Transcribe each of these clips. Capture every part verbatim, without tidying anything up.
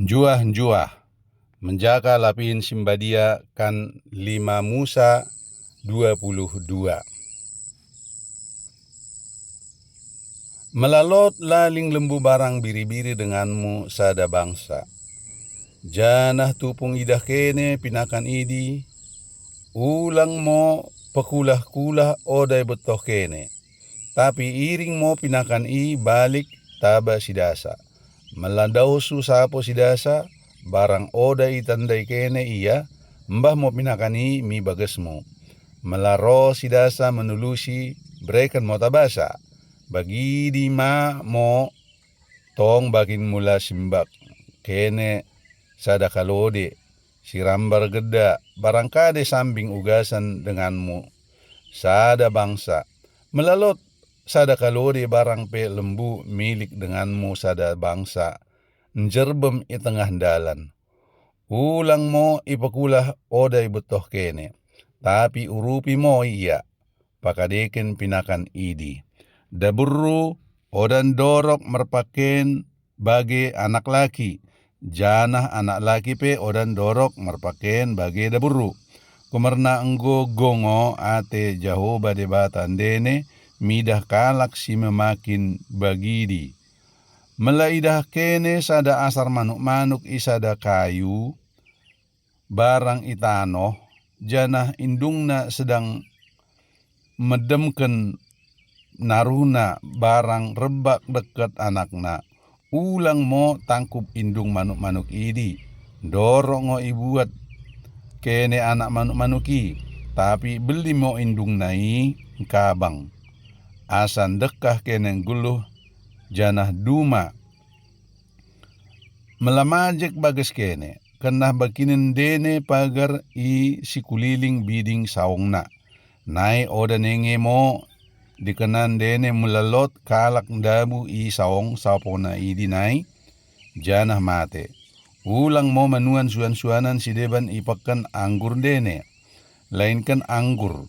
Njuah-njuah, menjaka lapin si mbadia kan lima Musa dua puluh dua. Mela lot laling lembu barang biri-biri denganmu sada bangsa, janah tupung idah kene pinakan idi, ulang mo pekulah-kulah oda ibetoh kene, tapi iring mo pinakan i balik taba si dasa. Mela dausu sapo si dasa, barang oda itandai kene ia, mbah mo pinakan i mi bagesmu. Mela ro si dasa menulusi, bereken mo tabasa. Bagidi ma mo tong bagin mula simbak kene sada kalode, si rambar geda, barang kade sambing ugasen denganmu sada bangsa. Mela lot sada kalode barang pe lembu milik denganmu sada bangsa, njerbem i tengah dalan. Ulang mo ipekulah oda ibetoh kene, tapi urupi mo ia, pakadeken pinakan idi. Daberru oda ndorok merpaken bage anak laki, janah anak laki pe oda ndorok merpaken bage daberru. Kumerna enggo gongo ate Jehoba Dibata ndene midah kalak si memakin bagidi. Mela idah kene sada asar manuk-manuk i sada kayu, barang i tanoh, janah indungna sedang medemken naruhna barang rebak deket anakna, ulang mo tangkup indung manuk-manuk idi. Ndorok ngo ibuat kene anak manuk-manuk i, tapi beli mo indungna i ngkabang, asa ndekah kene nggeluh janah duma. Mela majek bages kene, kenah bakinen ndene pagar i sikuliling biding saongna. Nai oda nenge mo dikena ndene mela lot kalak ndabuh i saong sapona idi nai, janah mate. Ulang mo manuan suan-suanan si deban ipeken anggur ndene, lainken anggur.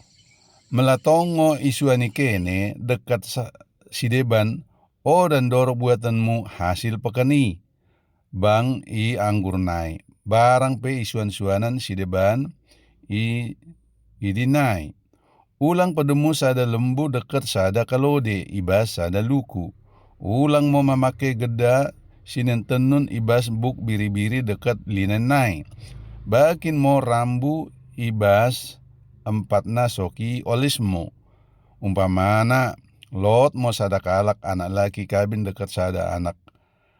Mela tongo isuani kene deket sa-, si deban, oda ndorok buatenmu hasil peken i. Bang i anggur nai, barang pe isuan-suanan si deban i, idi nai. Ulang pedemu sada lembu deket sada kalode i bas sada luku. Ulang mo mamake geda si nentenun i bas buk biri-biri deket linen nai. Bakin mo rambu i bas empatna soki olismu. Umpamana, lot mo sada kalak anak laki kabin deket sada anak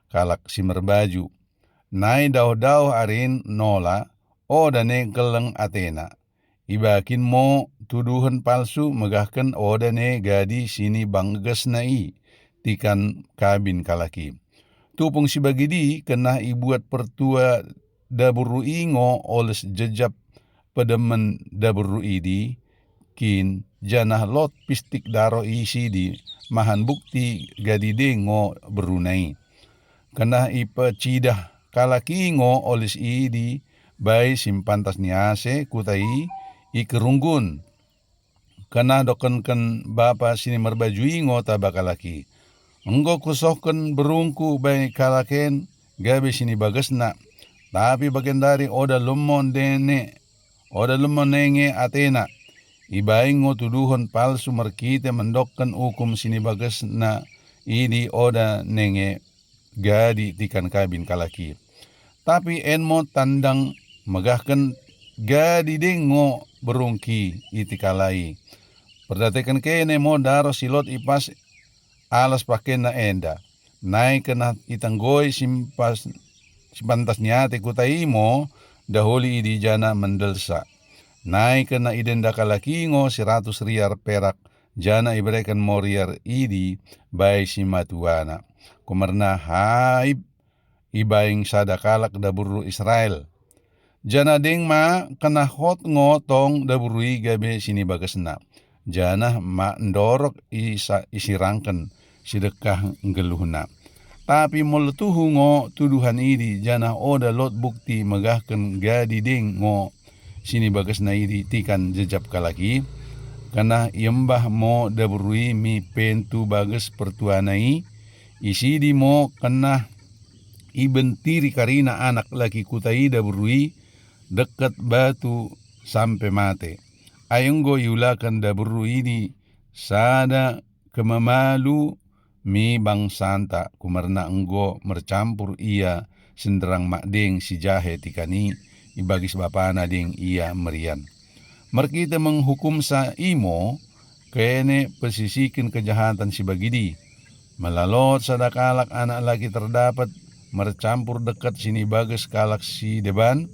kalak si merbaju. Nai dauh-dauh arin nola, oda ne keleng atena. Ibakin mo tuduhen palsu megahken oda ne gadi sinibagesna i tikan kabin kalak i. Tupung si bagidi kenah ibuat pertua daberru i ngo oles jejap pedemen daberru idi kin, janah lot pistik daroh i sidi mahan bukti gadi dengo berruna i. Kenah ipecidah kalak i ngo olis idi bai si mpantas ni ase kuta i i kerunggun. Kenah dokenken bapa si merbaju i ngo taba kalak i, "Enggo kusohken berungku bai kalak en gabe sinibagesna, tapi bagendari oda lemo ndene, oda lemo nenge atena. Ibai ngo tuduhen palsu merkite mendokken ukum sinibagesna idi oda nenge gadi tikan kabin kalak i. Tapi en mo tandang megahken gadi dengo berungki i tikan i. Perdateken kene mo daroh si lot i bas alas pakenna enda. Nai kenah itenggoi si mpas-, si mpantas ni ate kuta i mo daholi idi janah mendelsa. Nai kenah idenda kalak i ngo seratus riar perak, janah ibereken mo riar idi bai si matuana. Kumerna haib ibaing sada kalak daberru Israel. Janah deng ma kenah hot ngo tong daberru i gabe sinibagesna, janah ma ndorok isa-, isirangken si dekah nggeluhna. Tapi mole tuhu ngo tuduhan idi, janah oda lot bukti megahken gadi deng ngo sinibagesna idi tikan jejap kalak i, kenah iembah mo daberru i mi pentu bages pertuana i, isidi mo kenah ibentiri karina anak laki kuta i daberru i deket batu sampe mate. Ai enggo iulaken daberru idi sada kemamalu mi bangsanta, kumerna enggo mercampur ia senderang mak deng si jahe tikan i, ibagis bapana deng ia merian. Merkite menghukumsa imo, kene pesisiken kejahaten si bagidi. Mela lot sada kalak anak laki terdapet mercampur deket sinibages kalak si deban,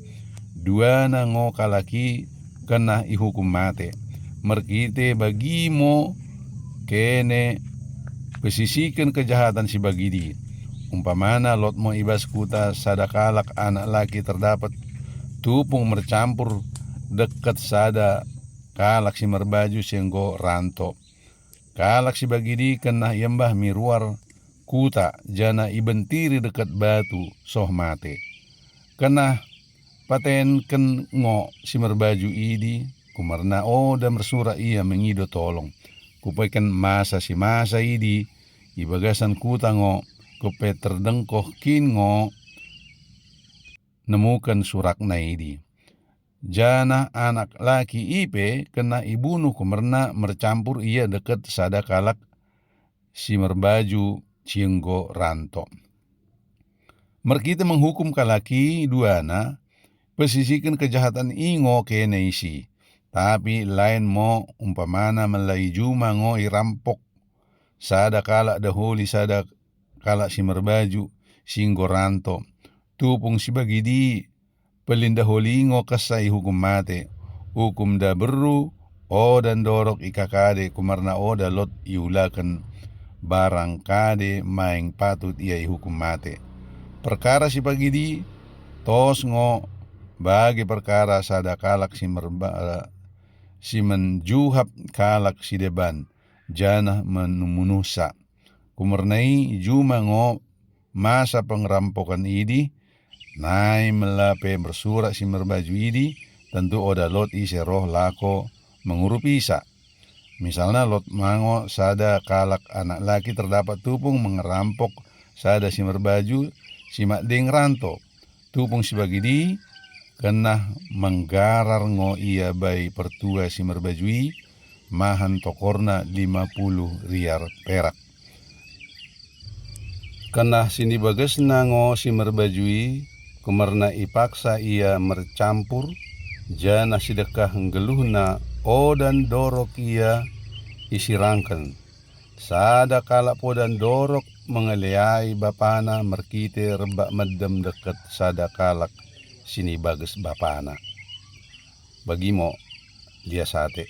duana ngo kalak i kena ihukum mate. Merkite bagimo kene pesisiken kejahaten si bagidi. Umpamana lot mo i bas kuta sada kalak anak laki terdapet tupung mercampur deket sada kalak si merbaju si enggo ranto. Kalak si bagidi kena iembah mi ruar kuta, janah ibentiri deket batu soh mate. Kena patenken ngo si merbaju idi, kumerna oda mersurak ia mengido tolong. Kupeken masa si masa idi, i bagasan kuta ngo, kupe terdengkoh kin ngo nemuken surakna idi. Janah anak laki i pe kena ibunuh kumerna mercampur ia deket sada kalak si merbaju si enggo ranto. Merkite menghukum kalak i duana, pesisiken kejahaten i ngo kene isi. Tapi lain mo umpamana mela i juma ngo irampok sada kalak daholi sada kalak si merbaju si enggo ranto. Tupung si bagidi, pelin daholi ngo kessa ihukum mate. Ukum daberru, oda ndorok ikakade kumerna oda lot iulaken barang kade maing patut ia ihukum mate. Perkara si bagidi, tos ngo bage perkara sada kalak si merba-, si menjuhap kalak si deban, janah menuh-munuhsa. Kumerna i juma ngo masa pengerampoken idi, nai mela pe bersurak si merbaju idi, tentu oda lot ise roh lako mengurupisa. Misalna lot mango sada kalak anak laki terdapat tupung mengerampok sada si merbaju si mak deng ranto. Tupung si bagidi, kenah menggarar ngo ia bai pertua si merbaju i, mahan tokorna lima puluh riar perak. Kenah sinibagesna ngo si merbaju i, kumerna ipaksa ia mercampur, janah sidekah nggeluhna oda ndorok ia isirangken. Sada kalak poda ndorok mengeleai bapana merkite rebak medem deket sada kalak sinibages bapana. Bagimo lias ate.